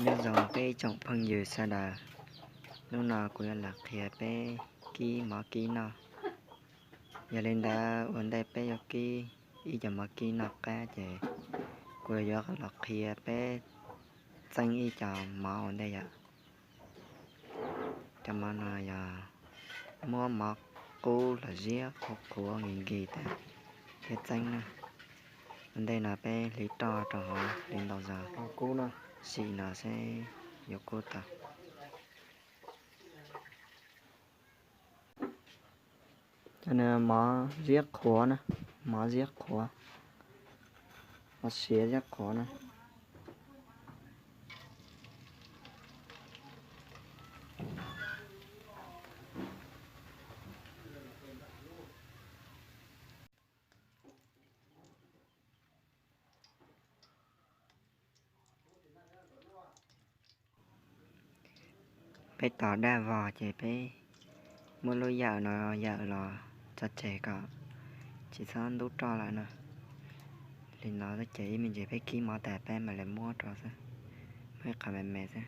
Nyob zoo peb ib tsoom phooj ywg sawv daws, hnub no kuv yuav los qhia peb kib mov kib noj. Yog li ntawd ua ntej peb yuav kib ib co mov kib noj qab ces kuv yuav los qhia peb txeeb ib co mov ua ntej yom. Cov mov no yog muab mov qub los ziab qhuav qhuav nkis nkis tas thiab txeeb na. Ua ntej no peb hliv roj rau hauv li ntau zog, sim no seb yuav kub tau. Cov no mov ziab qhuav na, mov ziab qhuav, mov siav ziab qhuav na. Peb tos daj vog ces peb muab lub yawm no yawm los tso tseg kom tsis txhob ntub roj lawm no. Li no xwb ces ib me ntsis peb kib mov tas peb mam li muab rau xwb, muab ib qho me me xwb.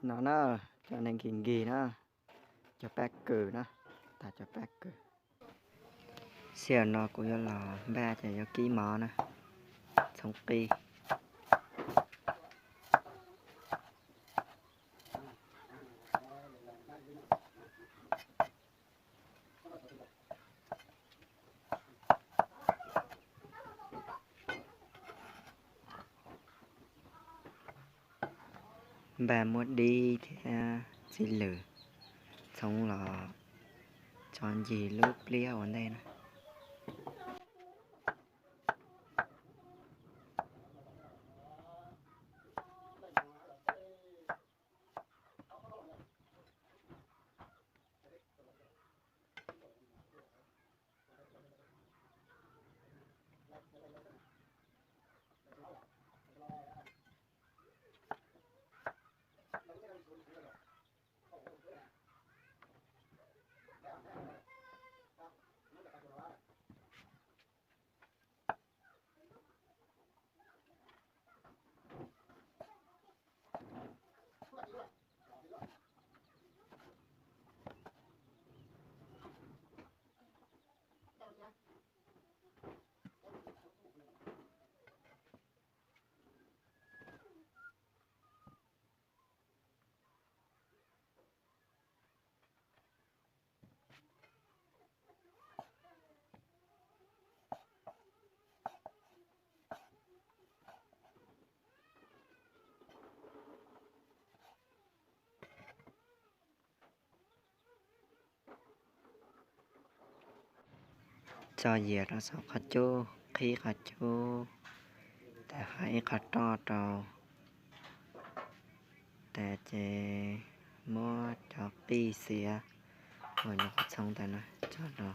No na, cov neeg nkig nkig na, cov pab kws na, tas cov pab kws. Sij hawm no kuv yuav los npaj ces yuav kib mov na, txhoov qij. Npaj muab dib thiab txiv lws txhoov los tso ncig lub pliab ua ntej na. Tso yias rau saum qhov cub, qhib qhov cub, tas hais ib qho roj rau, tas ces muab cov qij xiav uas nyuam qhuav txhoov tas no tso rau,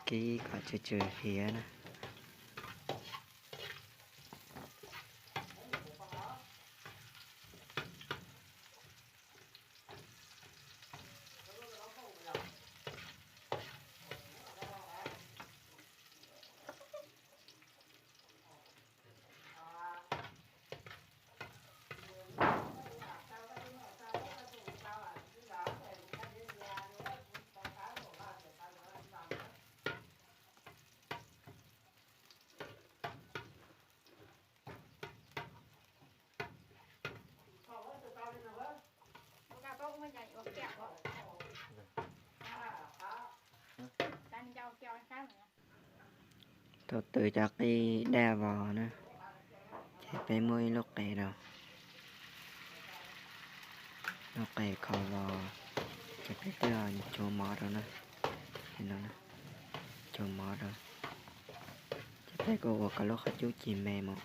kib kom tsw tsw hiav na. Thaum twg cov qij daj vos na, ces peb muab ib lub qe rau, lub qe kho vos, ces peb thiaj chuav mov rau na. Chuav mov rau, ces peb kuj ua kom lub qhov cub cig me mus.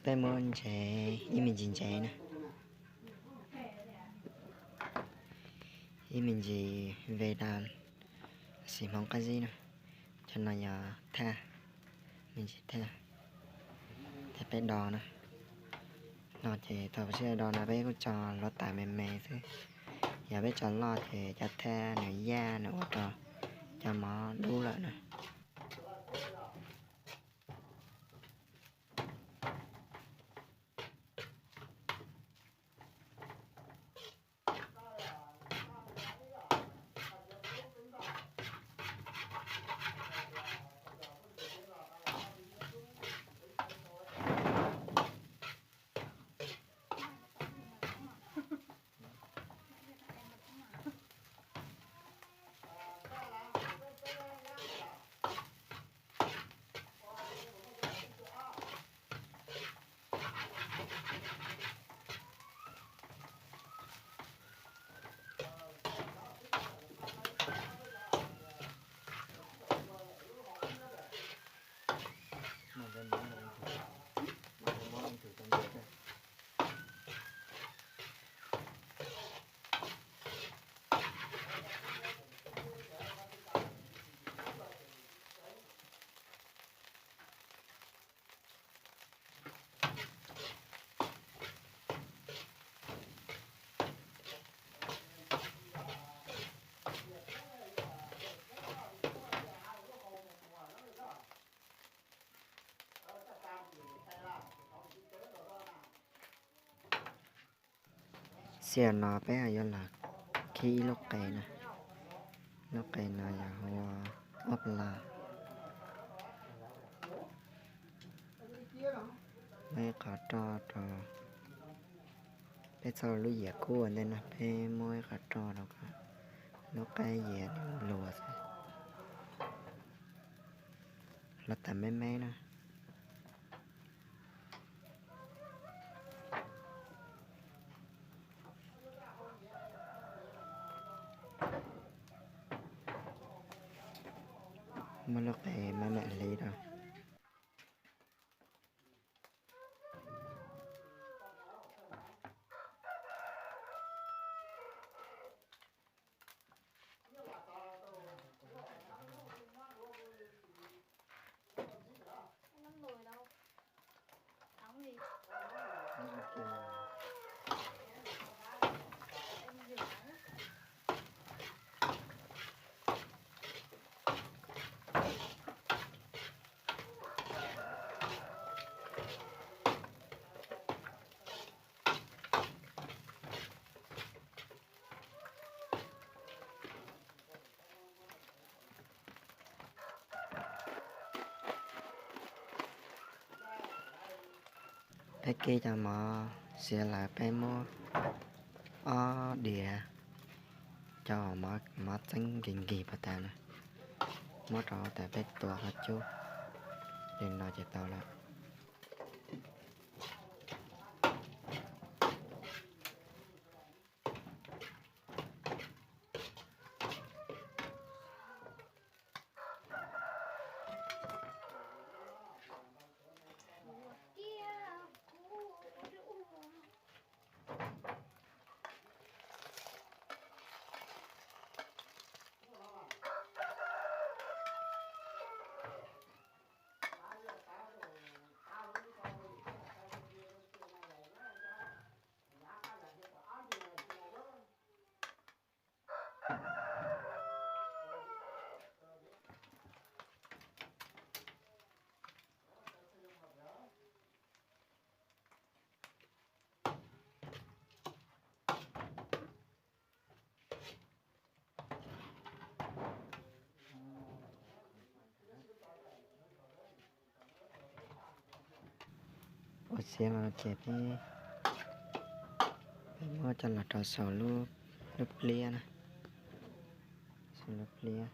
Peb muab ntsev ib me ntsis ntsev na, ib me ntsis ve da, sim Hmoob qab zib na, cov no yog thaj, me ntsis thaj, thaj peb do na. No ces thaum sib do no peb kuj tso hluav taws me me xwb, yog peb tso loj ces cov thaj nws yaj nws ua rau cov mov dub lawm na. Xij no peb yuav los khib ib lub qe na, lub qe no yog hu ua ob plas. Muab ib qho roj rau, peb txhob lub yias kub ua ntej na, peb muab ib qho roj rau kom lub qab yias nws luas xwb. Hluav taws me me na. Muab lub qe maj mam hliv rau. Peb kib cov mov siav lawm peb muab ob diav cov mov txeeb nkig nkig puas tas na, muab rau tas peb tua qhov cub li no ces tau lawm. Ua siav no ces peb, peb muab coj los rau saum lub, lub pliab na, saum lub pliab,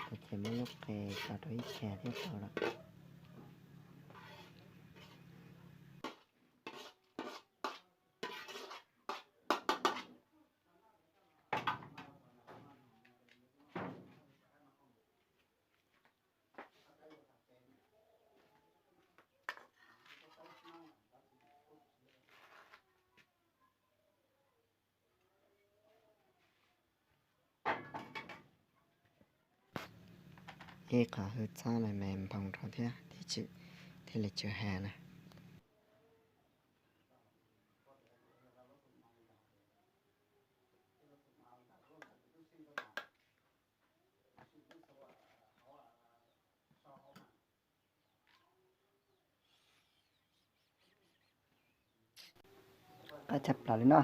ces muab lub qe tso rau ib sab thiab tau lawm. Ib qho hwj txhab me me nphoo rau thiab, thiaj li tsw ha na. Qab tshaj plaws li no.